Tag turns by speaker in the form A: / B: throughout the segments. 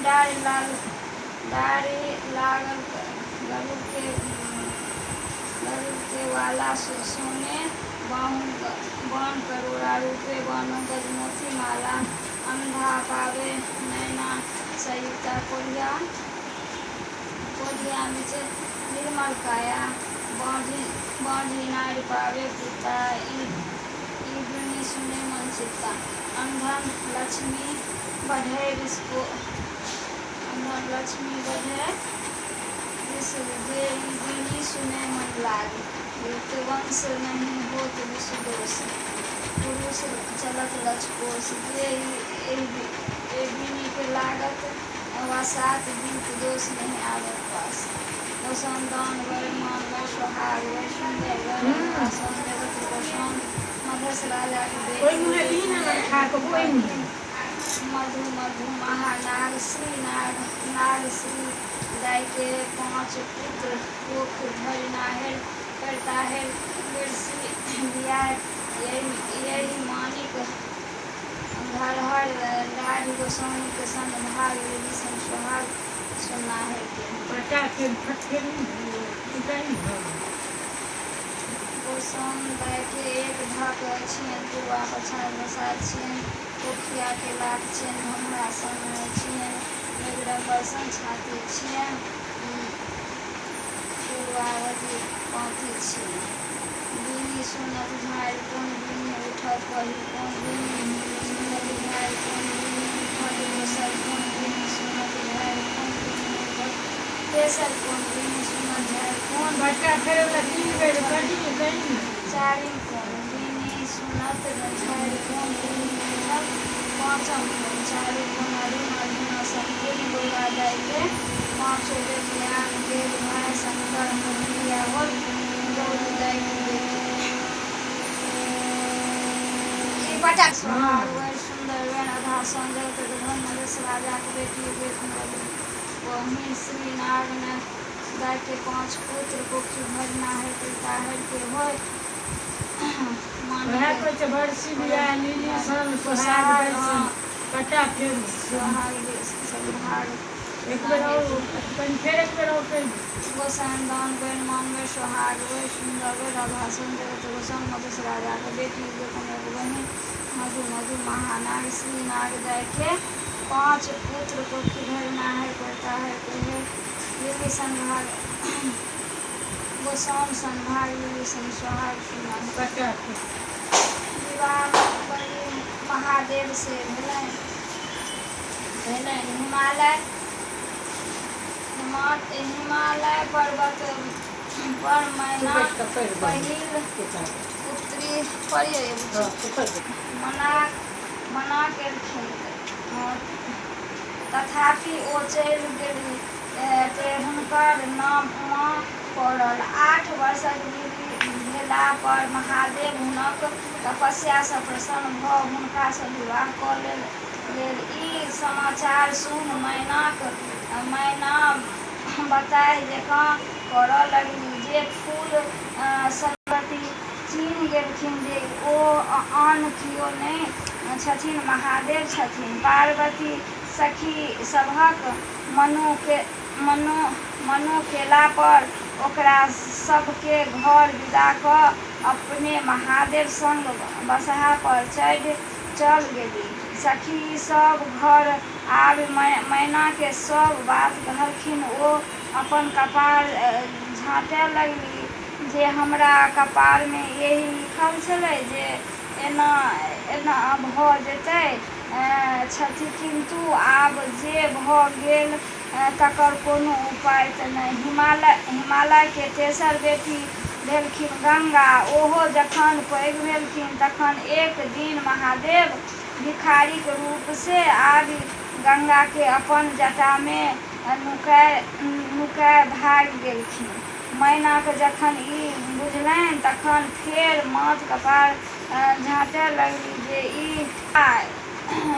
A: डारि लाल डारि लागल गरुड़के गरुड़के वाला सोने बाहु बान करोड़ा रूपे बानो गजमोती माला अन्धा पावे नैना संयुक्ता कोढ़िया कोढ़िया बिच निर्मल काया बाँझी बाँझी नारि पावे पुता ई ई बिनी सुने मन चित्ता अनधन लक्ष्मी बढ़ै विश्व अनधन लक्ष्मी बढ़ै विश्व जे ई बिनी सुने मन लाग वंश नहि होत विश्व दोष पुरुष चलत लछकोश जे ई एहि बिनीके लागत वसात दीप दोष नहि आबत पास गोसाउनि दान वर मान वर सोहाग वर सुन्दर वर आसन जगत गोसाउनि मधेश राजाके
B: ओहि
A: बेटी
B: मुँहे
A: उदय
B: ली ने
A: कुमार
B: खा कऽ ओहि मुँहे
A: बहिन मधु मधु महानाग श्री नाग नाग श्री दाइके पाँच पुत्र कोख भरि नाहरि करताहरि बेरसी बियाह यही यही मानिक धरहर दाढ़ी गोसाउनिके संग भाग लेली सन सोहाग सुनाहर के।
B: पटा फेर फट फेर हँ।
A: गोसाउनि दाइके एक ढक छियनि पुआ पछाड़ बसात छियनि पोखियाके लाख छियनि भमरा सन छियनि मेघडम्बर सन छाती छियनि पूर्वावती पाँती छियनि बिनी सुनत झाड़ि कोन बिनी उठत पहिल कोन बिनी सुनत झाड़ि कोन बिनी उठत दोसर कोन बिनी सुनत झाड़ि कोन बिनी उठत तेसर कोन बिनी सुनत झाड़ि कोन
B: बच्चा फेर ओकरा
A: बिनी
B: तीन बेर
A: उठत
B: कही कही ने।
A: चारिम कोन बिनी सुनत झाड़ि कोन बिनी उठत पाँचम कोन चारू कोन अरुण अधुना सम्पूर्ण गोरा दाइके पाँचो बेटी आन गेल भाइ शंकर बियाहल गौरी दाइके बेटी ई बटा सोहाग
B: हँ
A: वर सुन्दर वर आधा जगत धन मधेश राजाके बेटी बहिन श्री नाग ने दाइके पाँच पुत्र कोखि भरि नाहरि ताहरि के होय
B: उएह
A: मानिक
B: कहै छै बरसी बियाह लिली सन सोहाग
A: सोहाग
B: बैसन पटा फेरू
A: सोहाग सौभाग
B: एक बेर
A: नाहरि
B: और कनि फेर एक बेर और कहि
A: गोसाउनि दान वर मानबै सोहाग वर सुन्दर वर राधासन जगत गोसाउनि मधेश राजाके बेटी एक बहिन मधु मधु महानाग श्री नाग दाइके पाँच पुत्र कोखि भरि नाहरि परताहरि के होय लिली सन भाग गोसाउनि सन भाग लिली सन सोहाग सुनार
B: पटा फेर
A: विवाह बड़ी महादेव से भेलनि भेलनि हिमालय हिमालय पर्वत पर
B: तू
A: मैना
B: बैठ कऽ पढ़ि दही
A: पहिल
B: किताब।
A: पुत्री पढ़ियौ
B: हँ तू पढ़ि।
A: मना मना केलखिन तथापि ओ चलि गेली ते हुनकर नाम उमा पड़ल। 8 वर्षक भेला पर महादेव हुनक तपस्यासँ प्रसन्न भऽ हुनकासँ विवाह कऽ लेल लेल। ई समाचार सुनि मैनाक मैना बताह जकाँ करऽ लगली जे फूल सनपति चिन्ह गेलखिन जे ओ आन कियो नहि छथिन महादेव छथिन। पार्वती सखी सभक मनो मनो मनो केलापर ओकरा सभकेँ घर विदा कऽ अपने महादेव संग बसहा पर चढ़ि चल गेली। सखी सभ घर आबि मैनाकेँ सभ बात कहलखिन। ओ अपन कपार झाँटय लगली जे हमरा कपारमे यैह लिखल छलै जे एना एना भऽ जेतै छथि किन्तु आब जे भऽ गेल तकर कोनो उपाय तऽ नहि। हिमालय हिमालयके तेसर बेटी भेलखिन गंगा। ओहो जखन पैघ भेलखिन तखन एक दिन महादेव भिखारीक रूपसँ आबि गंगाके अपन जटामे नुकाय नुकाय भागि गेलखिन। मैनाके जखन ई बुझलनि तखन फेर माथ कपार झाँटय लगली जे ई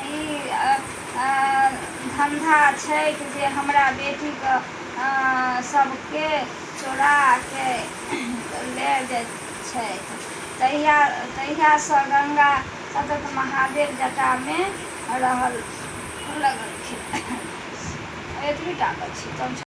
A: ई धन्धा छैक जे हमरा बेटीके सभकेँ चोराके लए जाइत छथि। तहिया तहियासँ गंगा सतत महादेव जटामे रहल लगलखिन। एतबी टा के छी।